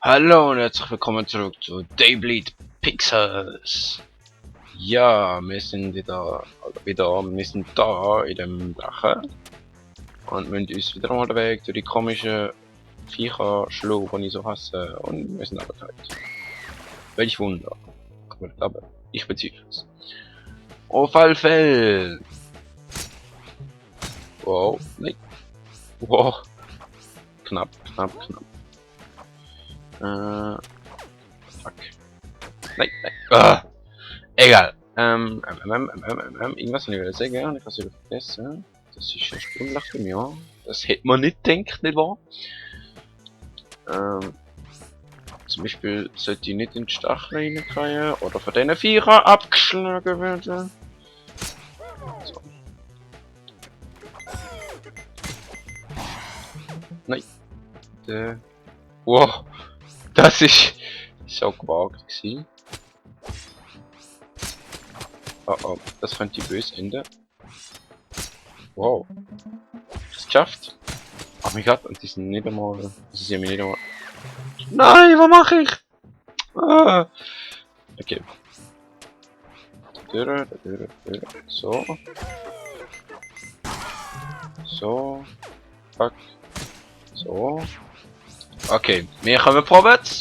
Hallo und herzlich willkommen zurück zu Daybleed Pixels. Ja, wir sind wir sind da in dem Drachen und müssen uns wieder mal den Weg durch die komischen Viecher schlagen, die ich so hasse, und wir sind aber bereit. Welch Wunder. Aber ich bezweifle es. Auf alle Fälle! Wow, nein. Wow. Knapp. Fuck. Nein. Egal. Irgendwas will ich sagen, ich habe es wieder vergessen. Das ist erstaunlich bei mir. Das hätte man nicht gedacht, nicht wahr? Zum Beispiel sollte ich nicht in die Stachel reinkriegen oder von diesen Viechern abgeschlagen werden. So. Nein. Wow. Das ist so gewagt gewesen. Oh, das könnte böse enden. Wow. Ich hab's geschafft. Oh mein Gott, und die sind nicht einmal. Sie sind mir nicht einmal. Nein, was mache ich? Ah. Okay. Dürre. So. So. Fuck. So. Okay, wir kommen vorwärts.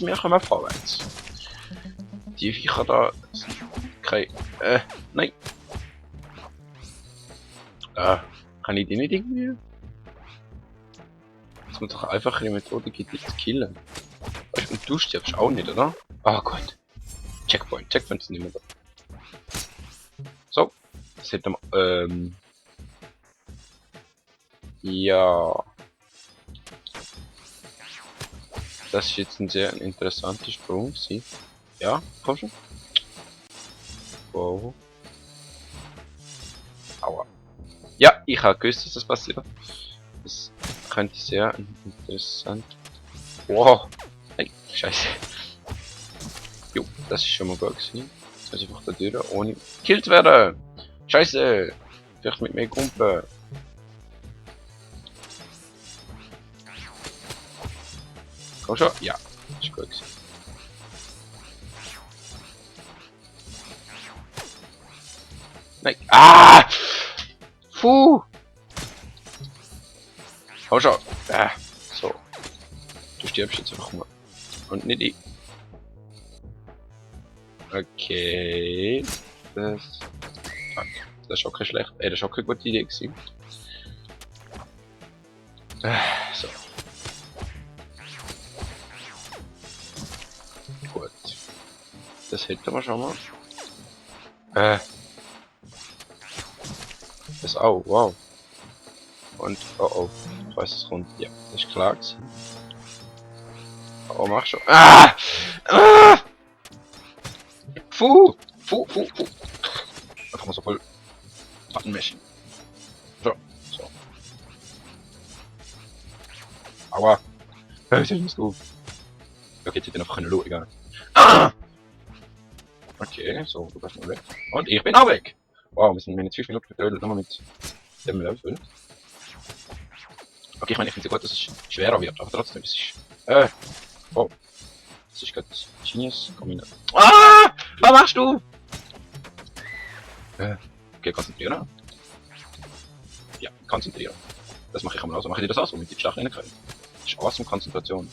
Die Viecher da sind kein. Nein. Kann ich die nicht irgendwie? Es muss doch einfach eine Methode geben, dich zu killen. Weißt, und du stirbst auch nicht, oder? Ah, Gott. Checkpoint sind nicht mehr da. So. Das hätte man, ja. Das ist jetzt ein sehr interessanter Sprung. Sie. Ja, komm schon. Wow. Aua. Ja, ich habe gewusst, dass das passiert. Das könnte sehr interessant. Wow. Nein, scheiße. Jo, das ist schon mal gut gewesen. Jetzt muss ich einfach da durch, ohne gekillt werden. Scheiße. Vielleicht mit mehr Kumpel. Komm schon. Ja, ist gut gewesen. Nein. Ah! Puh! Komm schon. So. Du stirbst jetzt einfach mal. Und nicht ich. Okay. Das. Fuck. Das ist auch kein schlecht. Das ist auch keine gute Idee gewesen. So. Gut. Das hätten wir schon mal. Das auch, wow. Und, oh. Ich weiß, es kommt. Ja, das ist klar gewesen. Oh, mach schon. Ah! Puh! Einfach mal so voll Button-Mashing. So. Aua. Ich muss du. Okay, jetzt hätte ich einfach eine Ruhe, egal. Ah! Okay, so, du bist mal weg. Und ich bin auch weg! Wow, wir sind jetzt 5 Minuten gedödelt, nochmal mit dem Level. Okay, ich meine, ich finde es gut, dass es schwerer wird, aber trotzdem, es ist. Oh. Das ist gerade Genius. Komm hin. Ah! Was machst du? Okay, konzentrieren. Ja, konzentrieren. Das mache ich einmal aus. Mache ich dir das aus, womit die Stacheln können? Das ist awesome Konzentration.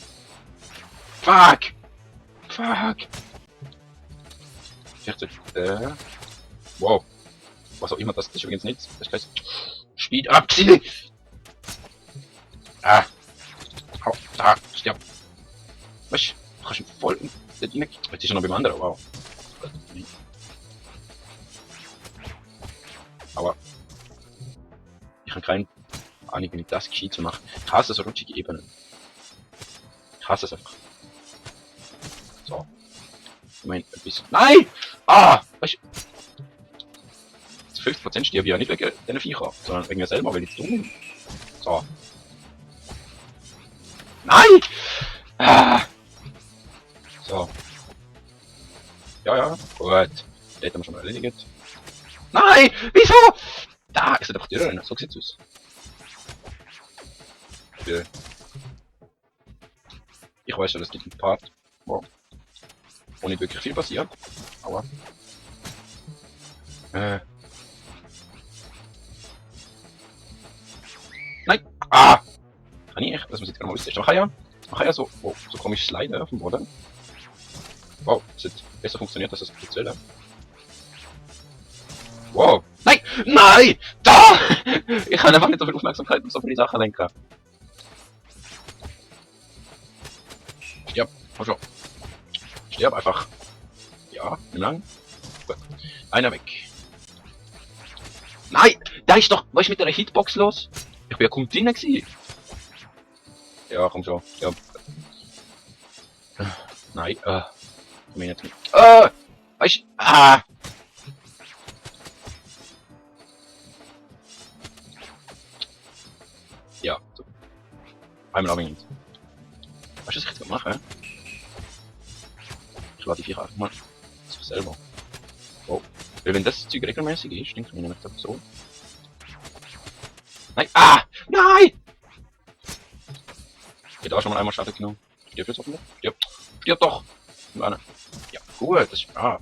Fuck! Vielleicht wow. Was auch immer, das ist übrigens nichts. Das heißt Speed up, Ziel! Ah! Hau, da, stirb! Was? Du kannst ihn voll in den Neck. Jetzt ist er noch beim anderen, wow. Aber ich habe keine Ahnung, wie ich das gescheit zu machen. Ich hasse so rutschige Ebenen. Ich hasse es einfach. So. Ich meine, ein bisschen. Nein! Ah! Weißt du? Zu 50% stirb ich ja nicht wegen diesen Viecher, sondern wegen mir selber, weil ich zu dumm bin. So. Nein! Ah! So. Ja, gut. Die hätten wir schon mal erledigt. Nein! Wieso? Da ist er doch drin. So sieht's aus. Ich weiß schon, es gibt einen Part, Wow. Wo nicht wirklich viel passiert. Aber. Nein! Ah! Kann ich? Das muss ich jetzt gerne mal austesten. Man kann ja so, oh, so komisch sliden auf dem Boden. Wow, das hat besser funktioniert als das spezielle. Wow! Nein! Nein! Da! Ich kann einfach nicht so viel Aufmerksamkeit auf so viele Sachen lenken. Stirb, komm schon. Stirb einfach. Ja, nimm lang. Gut. Einer weg. Nein! Da ist doch. Was ist mit der Hitbox los? Ich bin ja kaum drinnen gewesen. Ja, komm schon. Ja. Nein, ich meine jetzt nicht. Weißt du? Ah! Ja, so. Einmal abhängig. Weißt du, was ich jetzt mache? Ich lade die Viecher einfach mal sich selber. Wow. Weil wenn das Zeug regelmäßig ist, denke ich mir nämlich so. Nein! Ah! Nein! Geht auch schon mal einmal Schaden genommen. Stirb jetzt hoffentlich. Stirb. Stirb doch! Ja, gut, das ist. Ah.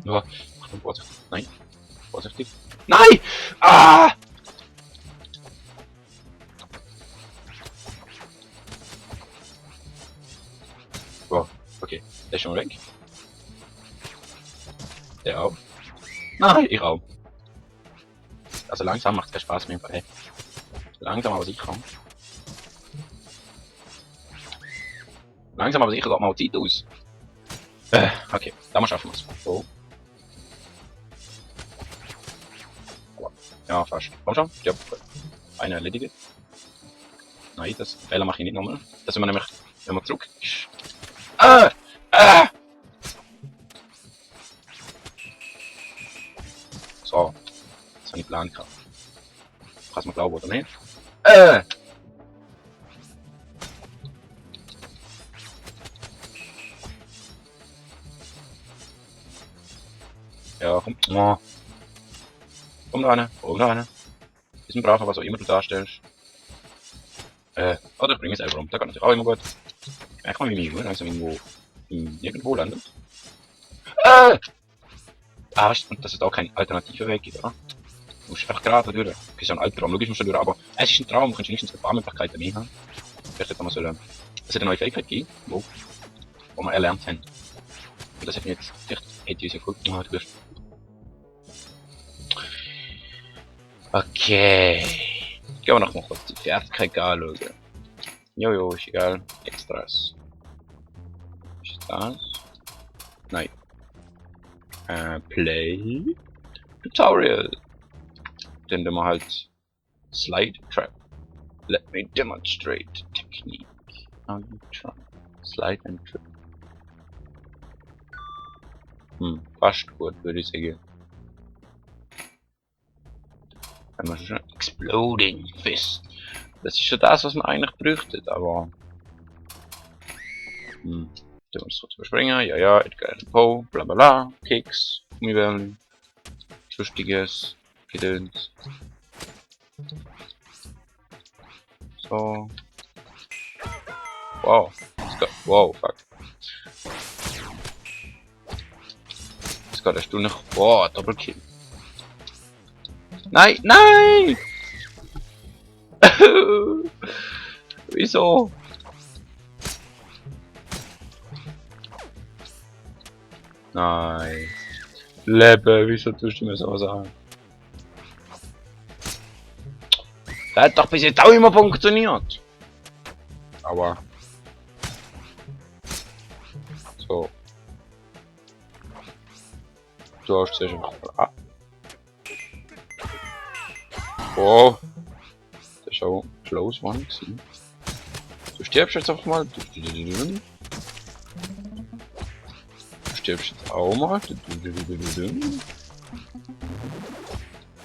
Ja, Achtung, vorsichtig. Nein. Vorsichtig. Nein! Ah! Wow, okay. Der ist schon weg. Der auch. Nein, ich auch. Also langsam macht es keinen Spaß mehr. Hey. Langsam aber sicher. Langsam aber sicher geht mal Zeit aus. Okay, da mal schaffen wir es. So. Ja, fast. Komm schon. Ich hab eine erledigt. Nein, das Fehler mache ich nicht nochmal. Das sind wir nämlich, wenn man zurück ist. So. Das habe ich geplant gehabt. Kannst du mir glauben oder nicht? Ja, komm. Oh. Komm da rein. Komm da rein. Bisschen braver, was auch immer du darstellst. Oder ich bringe es selber um. Da kann natürlich auch immer gut. Ich merke mal, wie ich langsam irgendwo landet. Weißt du, dass es da kein alternativer Weg gibt, oder? Du musst einfach gerade durch. Das ist ja ein alter Traum, logisch musst du durch, aber es ist ein Traum, du kannst wenigstens ein paar Möglichkeiten mehr haben. Vielleicht hätte man sollen. Es hat eine neue Fähigkeit gegeben, wo wir erlernt haben. Und das hat mir jetzt, vielleicht hätte ich uns ja gut gemacht. Okay. Gehen wir noch mal kurz die Fertigkeit anschauen. Jojo, ist egal. Extras. Ist das? Nein. Play. Tutorial. Dann nehmen wir halt Slide Trap. Let me demonstrate technique. How you try. Slide and Trap. Fast gut, würde ich sagen. Wenn man schon Exploding Fist. Das ist schon das, was man eigentlich bräuchte, aber. Tun wir das kurz überspringen. Ja, Edgar Allan Poe, bla bla bla. Keks, Gummibärchen. Lustiges Gedöns. So. Wow. Wow, fuck. Jetzt geht eine Stunde. Boah, Doppelkill. Nein, nein! Wieso? Nein. Lebe, wieso tust du mir so sagen? Das hat doch bis jetzt auch immer funktioniert. Aber. So. Du hast zuerst einfach mal ab. Wow. Das ist auch close one gewesen. Du stirbst jetzt einfach mal. Du stirbst jetzt auch mal.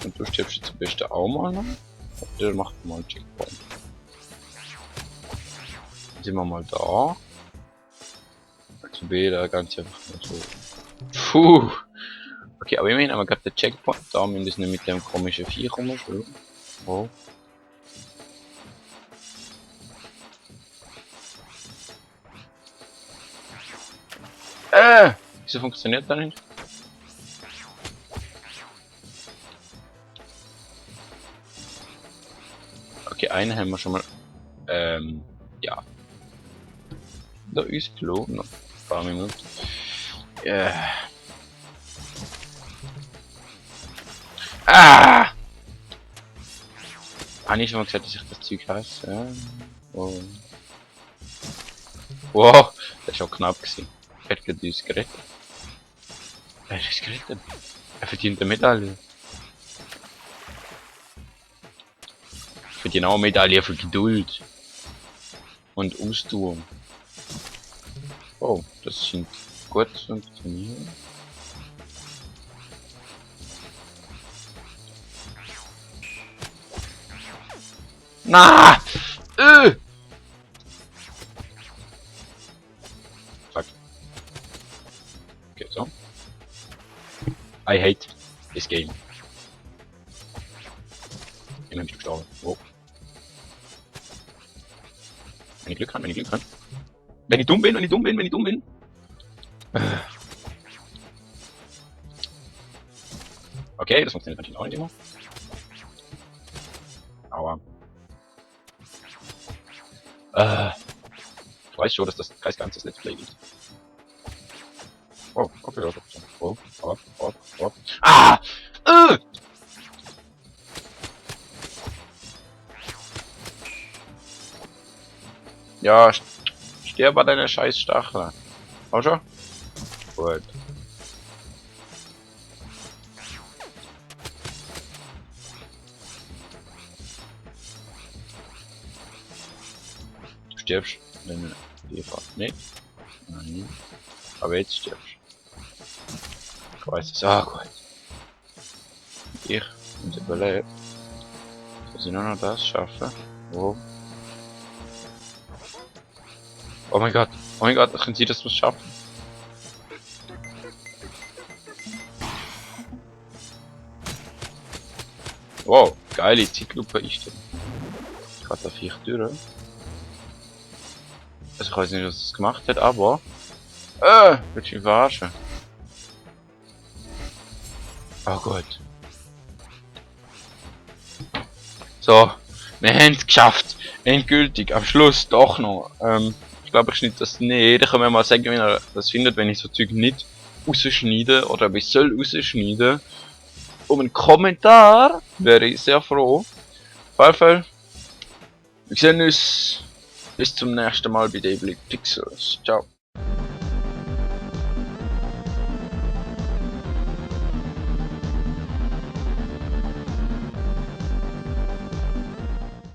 Und du stirbst jetzt am besten auch mal noch. Der macht mal einen Checkpoint. Dann sind wir mal da. Also B, da ganz einfach so. Puh. Okay, aber immerhin haben wir gerade den Checkpoint. Da müssen wir mit dem komischen Viech rumschwimmen. Oh. Wieso funktioniert das nicht? Okay, einen haben wir schon mal. Ja. Da ist klar, noch ein paar Minuten. Ah! Habe ich schon mal gesagt, dass ich das Zeug hasse? Ja. Oh. Wow, das war schon knapp gewesen. Er hat uns gerettet. Er ist gerettet. Er verdient eine Medaille. Ich verdiene auch eine Medaille für Geduld. Und Ausdauer. Oh, das scheint gut zu funktionieren. Na! Fuck. Okay, so. I hate this game. Immerhin bin ich gestorben. Oh. Wenn ich Glück habe, wenn ich Glück habe. Wenn ich dumm bin, wenn ich dumm bin, wenn ich dumm bin. Okay, das funktioniert natürlich auch nicht immer. Aua. Ich weiß schon, dass das kein ganzes Let's Play ist. Oh, okay, das ist so. Oh. Ah! Ja, sterb bei deiner scheiß Stachel. Auch schon? Gut. Du stirbst, wenn du die Fahrt nicht. Nein. Aber jetzt stirbst du. Ich weiß es auch gut. Ich und überlebt. Dass ich nur noch das schaffe. Oh. Oh mein Gott, können Sie das was schaffen? Wow, geile Zeitlupe ist das. Ich hatte da 4 Türen. Also ich weiß nicht, was es gemacht hat, aber... willst du mich verarschen? Oh Gott. So, wir haben es geschafft. Endgültig, am Schluss doch noch. Ich glaube, ich schneide das nicht. Da können wir mal sagen, wenn ihr das findet, wenn ich so Zeug nicht rausschneide oder ob ich soll rausschneiden. Um einen Kommentar wäre ich sehr froh. Auf jeden Fall, wir sehen uns bis zum nächsten Mal bei Daybleed Pixels. Ciao.